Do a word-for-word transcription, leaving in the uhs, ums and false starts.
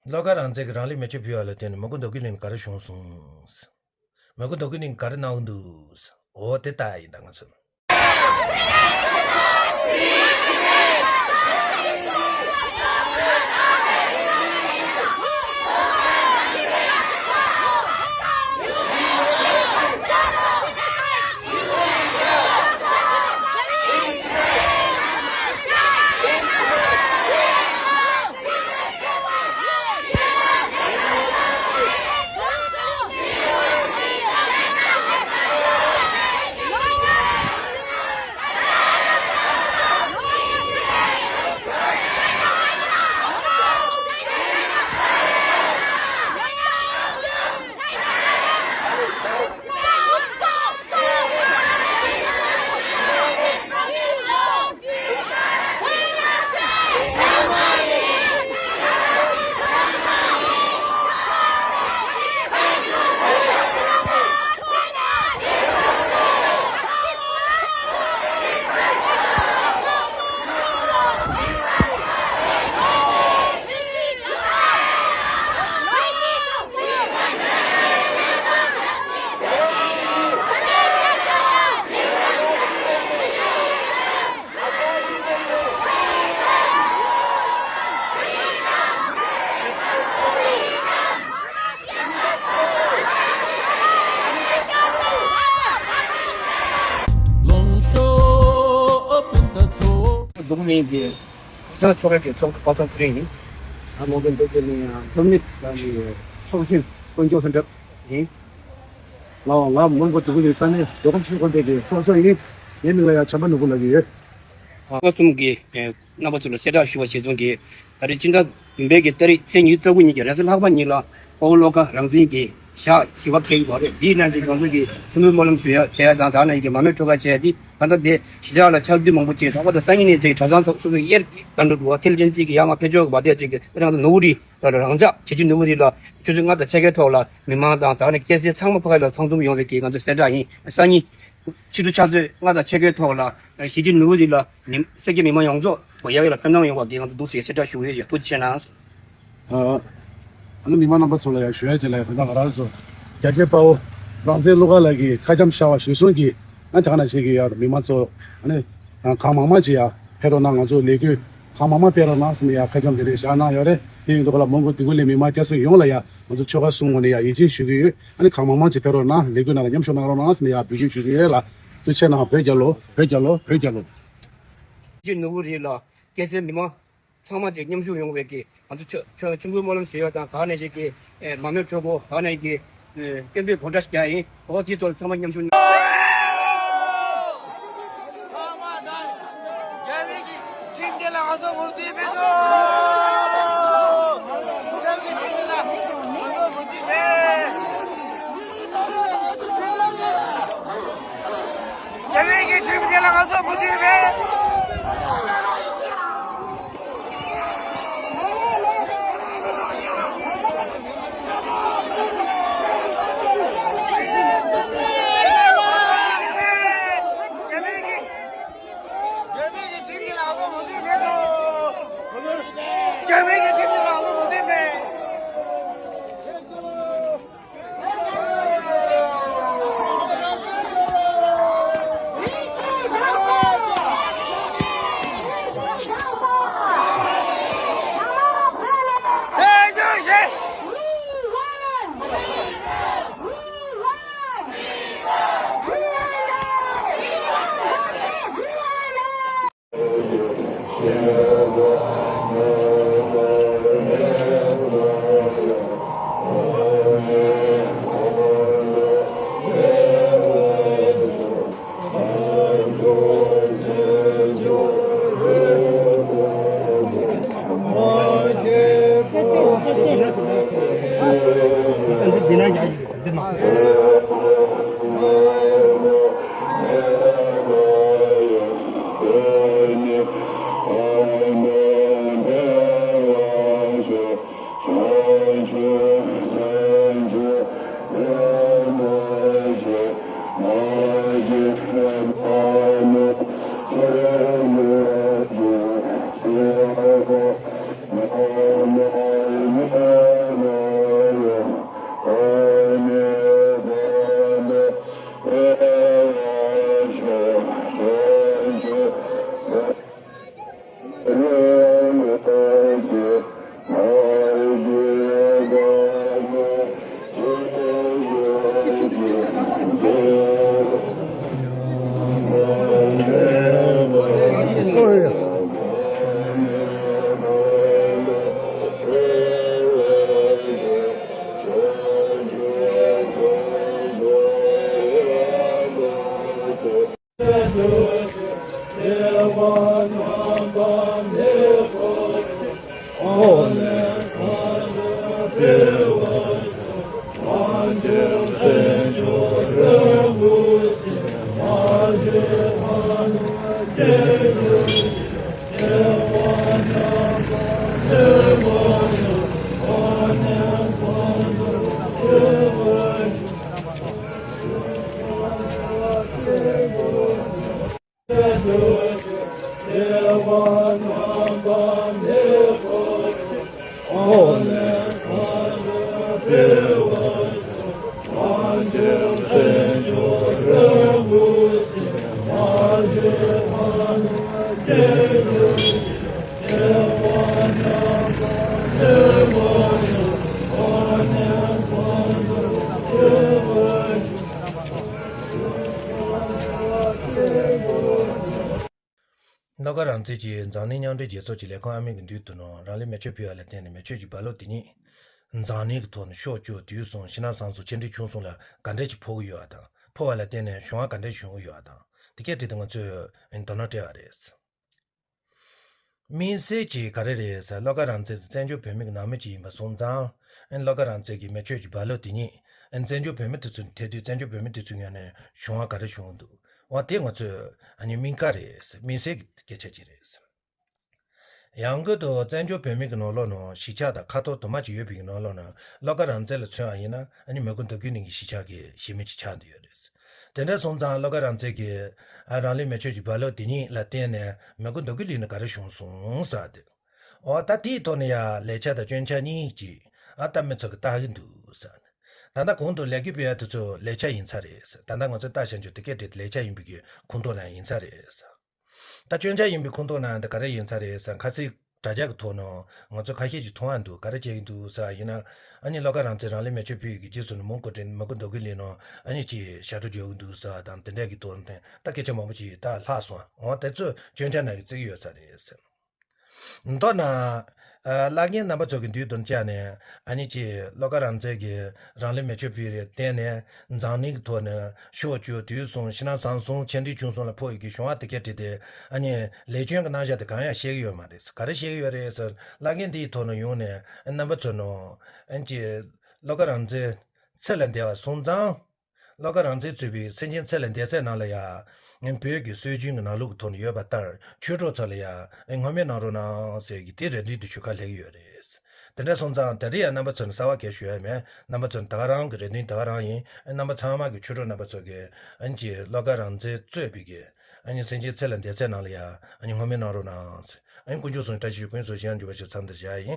བློ་དགའ་རང་བཙན་གྱིས་རང་ལུས་མེ་མཆོད་ཕུལ་བ་ལ་བརྟེན་ནས་མོན་གྷོ་མདོ་དགོན་གླིང་ག་རེ་བྱུང་སོང་། མོན་གྷོ་མདོ་དགོན་གླིང་ག་རེ་གནང་གི་འདུག། འོ་དེ་ལྟ་ཡིན་ད་ང་ཚོ། ལོངས་ཤོག་ཨོ་སྤུན་ཟླ་ཚོ། འདུག་མིན་གྱི་ཕྱག་ཆོ་ག་གི་ཚོགས་འདུ་པ་ཚང་ཚེ་རིང་ཡིན། ཨ་མོ་གི་འདུག་གི་ནི་ཡང་འདུག་མི་ལ་ནི་ཚོགས་ཆེན་དཀོན་མཆོག་ལྷུན་གྲུབ་ཡིན། ང་ང་མོན་གྷོ་འདུག་གི་ནི་ས་གནས་མདོ་ཁམས་ཤིང་ཁོན་པའི་གི་ཚོགས་གཙོ་ཡིན། ངའི་མིང་ལ་ཡང་བྱམས་པ་ནོར་བུ་ལབ་ཀྱི་ཡོད། ལྔ་གསུམ་གྱི་རྣམ་པ་ཚོ་ལ་གསལ་བསྒྲགས་ཞུ་བ་ཞེས་གསུངས་ཀྱི། ད་རེས་སྤྱི་ཟླ་བདུན་པའི་གི་ཏ་རིག་ཚེས་ཉི་ཤུ་རྩ་དགུ་ཉིན་གྱི་རེས་གཟའ་ལྷག་པ་ཉིན་ལ་དཔའ་བོ་བློ་དགའ་རང་བཙན་གྱི་ཞག་བཞི་པ་འཁེལ་ཡོད་རེད། འདིའི་ནང་དུ་ང་ཚོ་གི་ཚོགས་འདུའི་སྨོན་ལམ་ཞུ་ཡ་བྱས་ཡ་དང་། ད་ནང་གི་མར་མེ་འཕྲོ་ག་བྱས་ཡ་འདི་ད་ལྟ་དེ་གཞིས་ཆགས་ལ་ཆར་དུས་མང་པོ་བྱས། ད་བར་དུ་སང་ཉིན་ནས་ཅིག་གྲྭ་ཚང་ཚོ་སོ་སོའི་དབྱར་གནང་འགྲོ་འདུག་བ། དེ་ལ་བརྟེན་ཅིག་གི་ཡ་ང་ཕེབས་ཆོག་གི་བ། དེ་ཅིག་གི་དེ་རང་དུ་ནོར་བུ་རི་ད་རང་ཅག་བྱེས་ཀྱི་ནོར་བུ་རི་ལ་ཆུ་ཚོད་ལྔ་དང་ཕྱེད་ཀའི་ཐོག་ལ་མི་མང་དང་ད་ནི་སྐྱ་སེར་ཚང་མ་ཕ་གི་ལ་ཚང་འཛོམས་ཡོང་བའི་གི་ང་ཚོ་གསལ་བསྒྲགས་ཡིན། སང་ཉིན་ཕྱི་དྲོ་ཕྱག་ཚོད་ལྔ་དང་ཕྱེད་ཀའི་ཐོག་ལ་གཞིས་བྱེས་ནོར་བུ་རི་ལ་མི་སེར་སྐྱ་མི་མང་ཡོངས་རྫོགས་ཡར་བས་ལ་ཕེབས་གནང་ཡོང་བ་གི་ང་ཚོ་འདུག་ཟེར་གསལ་བསྒྲགས་ཞུ་གི་ཡོད། ཐུགས་རྗེ་ཆེ་གནང་། ཨ་ནི་མི་མང་རྣམ་པ་ཚོ་ལ་ཡང་ཞུ་ཡ་ཅིག་ལ་ཡང་དེ་འདྲ་ང་རང་ཚོ་རྒྱ་ཆེ་དཔའ་བོ་རང་བཙན་བློ་དགའ་ལགས་ཀྱི་ཁ་འཆམ་ཤར་བ་གཞིར་བཟུང་གིས་ང་ཅག་ནང་བཞིན་གྱི་ཡང་མི་མང་ཚོ་ཨ་ནི་གང་མང་མང་ཅིག་ཡང་ཕེབས་རོགས་གནང་། ང་ཚོ་ལས་འགུལ་གང་མང་མང་སྤེལ་རོགས་གནང་ཟེར་ནས་ཡང་ཁ་འཆམ་དེ་འདྲ་བཞག་གནང་ཡོད་རེད། དེ་ཡིན་དུས་ག་ལ་མོན་གྷོ་འདི་གུ་ལས་མི་མང་སྐྱ་སེར་ཡོངས་ལ་ཡང་ང་ཚོ་ཆོལ་ཁ་གསུམ་ངོས་ནས་ཡང་ཡིད་ཆེས་ཞུ་གི་ཡོད། ཨ་ནི་གང་མང་མང་ཅིག་ཕེབས་རོགས་གནང་། ལས་འགུལ་ནང་ལ་མཉམ་ཞུགས་གནང་རོགས་གནང་ཟེར་ནས་ཡང་འབོད་སྐུལ་ཞུ་གི་ཡོད་ལ། ཐུགས་རྗེ་ཆེ་གནང་། བོད་རྒྱལ་ལོ། བོད་རྒྱལ་ལོ། བོད་རྒྱལ་ལོ། ཅིག་ནོར་བུ་རི་ལ་སྐྱ་སེར་མི་མང་ཚང་མ་ཅིག་མཉམ་ཞུགས་ཡོང་བའི་གི་ང་ཚོ་ཆོ་ཆོ་ཆོ་འགུའི་སྨོན་ལམ་ཞུ་ཡ་དང་། ད་ནས་ཅིག་གི་ཨེ་མར་མེ་འཕྲོ་གོ་ད་ནས་ཀྱི་ཨེ་སྐད་འབོད་གོ་འདྲ་ཞིག་རྒྱག་ཡིན། འོ་དེ་ཚོ་ཚང་མ་མཉམ་ཞུགས་གནང་། རྒྱ་མི་གི་ཁྲིམས་དེ་ལ་ང་ཚོ་ངོ་རྒོལ་མེད་དོ། རྒྱ་མི་གི་ཁྲིམས་དེ་ལ་ང་ཚོ་ངོ་རྒོལ་མེད། རྒྱ་མི་གི་ཁྲིམས་དེ་ལ་ང་ཚོ་ངོ་རྒོལ་མེད། བློ་དགའ་རང་བཙན་གྱིས་འཛམ་གླིང་མཉམ་འབྲེལ་རྒྱལ་ཚོགས་ཀྱི་ལས་ཁུངས་ཨ་མི་གི་མདུན་དུ་ནང་རང་ལུས་མེ་མཆོད་ཕུལ་བ་ལ་བརྟེན་ནས་མེ་མཆོད་ཀྱི་རྦ་ཀློག་དེ་ཉིད་འཛམ་གླིང་གི་ཐོག་ནས་ཕྱོགས་བཅུ་དུས་གསུམ་ཕྱི་ནང་གསང་གསུམ་ཆེ་འབྲིང་ཆུང་གསུམ་ལ་ག་འདྲ་ཅིག་ཕོག་གི་ཡོད་པ་དང་ཕོག་པ་ལ་བརྟེན་ནས་གཞུང་བ་ག་འདྲ་བྱུང་གི་ཡོད་པ་དང་དེ་གས་དེ་དང་ང་ཚོས་དོ་སྣང་སྤྲད་པ་རེད། དམིགས་བསལ་གྱིས་ག་རེ་རེད་ཟེར་བློ་དགའ་རང་བཙན་དེ་བཙན་བྱོལ་བོད་མི་གི་ནང་མི་ཅིག་ཡིན་པ་སོང་ཙང་ཨ་ནི་བློ་དགའ་རང་བཙན་གྱི་མེ་མཆོད་ཀྱི་རྦ་ཀློག་དེ་ཉིད་ཨ་ནི་བཙན་བྱོལ་བོད་མི་དེ་ཚོ་ཐད་དུས་བཙན་བྱོལ་བོད་མི་དེ་ཚོའི་ངོས་ནས་བྱུང་བ་ག་རེ་བྱུང་འདུག་འོ་དེ་ང་ཚོས་ཨ་ནི་སྨིན་ཁ་རེད་དམིགས་བསལ་གྱི་སྐད་ཆ་ཅིག་རེད། ཡང་སྒོས་དུ་བཙན་བྱོལ་བོད་མི་གི་ནང་ལོགས་ནང་གཞིས་ཆགས་དང་ཁ་ཐོར་དུ་མ་ཅིག་ཡོད་པའི་གི་ནང་ལོགས་ནང་བློ་དགའ་རང་བཙན་ལ་མཚོན་པ་ཡིན་ན་ཨ་ནི་མི་དགོས་མདོ་དགེ་གླིང་གི་གཞིས་ཆགས་ཀྱི་གཞིས་མི་ཅིག་ཆགས་བསྡད་ཡོད་རེད། དེ་འདྲ་སོང་ཙང་བློ་དགའ་རང་བཙན་གྱིས་ཨ་རང་ལུས་མེ་མཆོད་ཀྱི་རྦ་ཀློག་དེ་ཉིད་ལ་བརྟེན་ནས་མི་དགོས་མདོ་དགེ་གླིང་ནས་ག་རེ་བྱུང་སོང་ཟེར་ཏེ། འོ་ད་དེའི་ཐོག་ནས་ཡ་ལས་འཆར་དང་སྐྱོན་འཆར་གཉིས་ཀྱིས་ཨ་ལྟ་མི་ཚོ་གི་ལྟ་གི་འདུག་ཟེར། ད་ལྟ་གོང་དུ་ལས་འགུལ་སྤེལ་ཡ་དེ་ཚོ་ལས་འཆར་ཡིན་ཚར་རེད་ཟེར། ད་ལྟ་ང་ཚོས་ལྟ་བྱ་རྒྱུ་དེ་སྐད་བྲིས་ལས་འཆར་ཡིན་པའི་གི་ཁོངས་གཏོགས་ནང་ཡིན་ཚར་རེད་ཟེར། ད་སྐྱོན་ཆ་ཡིན་པའི་ཁོངས་གཏོགས་ནང་འདི་ག་རེ་ཡིན་ཚར་རེད་ཟེར། ཁ་ཚིག་དྲ་རྒྱ་གི་ཐོག་ནང་ང་ཚོ་ཁ་ཤས་ཀྱིས་མཐོང་བ་འདུག་ག་རེ་བྱེད་ཀྱི་འདུག་ཟེར་ཡིན་ན། ཨ་ནི་བློ་དགའ་རང་བཙན་རང་ལུས་མེ་མཆོད་ཕུལ་ཡི་གི་རྗེས་སུ་ནི་མུ་གུ་དྲན་མུ་གུ་མདོ་དགེ་གླིང་ནང་ཨ་ནི་ཅིག་ཞབས་བྲོ་རྒྱག་གི་འདུག་ཟེར་དང་དེ་འདྲ་གི་ཐོག་ནས་ད་སྐད་ཆ་མང་པོ་ཅིག་ད་ལྷག་སོང་། འོ་དེ་ཚོ་སྐྱོན་ཆ་ནང་གི་བརྩི་གི་ཡོད་ས་རེད་ཟེར། མདོར་ན། ཨ་བླ་རྒན་རྣམ་པ་ཚོ་གི་མདུན་དུ་བཅར་ནས་ཨ་ནི་ཅིག་བློ་དགའ་རང་བཙན་གྱིས་རང་ལུས་མེ་མཆོད་ཕུལ་བའི་རྟེན་ནས་འཛམ་གླིང་གི་ཐོག་ནས་ཕྱོགས་བཅུ་དུས་གསུམ་ཕྱི་ནང་གསང་གསུམ་ཆེ་འབྲིང་ཆུང་གསུམ་ལ་ཕོག་ཡོད་ཀྱི་གཞུང་བ་དེ་གས་བྲིས་ཏེ་ཨ་ནི་ལས་སྐྱོན་གྱི་རྣམ་གཞག་དེ་གང་ཡང་བཤད་ཀྱི་ཡོད་མ་རེད། ག་རེ་བཤད་ཀྱི་ཡོད་རེད་ཟེར། བླ་རྒན་དེའི་ཐོག་ནས་ཡོང་ནས་རྣམ་པ་ཚོ་ནང་ཨ་ནི་ཅིག་བློ་དགའ་རང་བཙན་ཚེ་ལས་འདས་པ་སོང་ཙང་། བློ་དགའ་རང་བཙན་གཙོས་པའི་སེམས་ཅན་ཚེ་ལས་འདས་ཚད་ནང་ལ་ཡང་བོད་ཀྱི་སྲོལ་རྒྱུན་གྱི་ནང་ལུགས་ཀྱི་ཐོག་ནས་ཡོད་པ་ལྟར་ཆོས་གྲོགས་ཚོ་ལ་ཡང་སྔོན་མེད་གནང་རོགས་གནང་ཟེར་གྱི་དེ་རེ་འདུན་དུ་ཞུ་ག་སླེབས་ཀྱི་ཡོད་རེད། དེ་འདྲ་སོང་ཙང་ད་རེས་ཡང་རྣམ་པ་ཚོ་ནས་གསར་པ་གང་ཞུ་ཡ་མེད། རྣམ་པ་ཚོ་ནས་ད་ག་རང་གི་རེ་འདུན་ད་ག་རང་ཡིན། རྣམ་པ་ཚང་མ་གི་ཆོས་གྲོགས་རྣམ་པ་ཚོ་གི་ཨ་ནི་ཅིག་བློ་དགའ་རང་བཙན་གཙོས་པའི་གི་ཨ་ནི་སེམས་ཅན་ཚེ་ལས་འདས་ཚད་ནང་ལ་ཡང་ཨ་ནི་སྔོན་མེད་གནང་རོགས་གནང་ཟེར། ཨ་ནི་དཀོན་མཆོག་གསུམ་བཀྲ་ཤིས་ཤོག་ཀུན་སོགས་ཞལ་འཇུག་པ་ཞིག་མཚམས་འདིར་བཞག་ཡིན།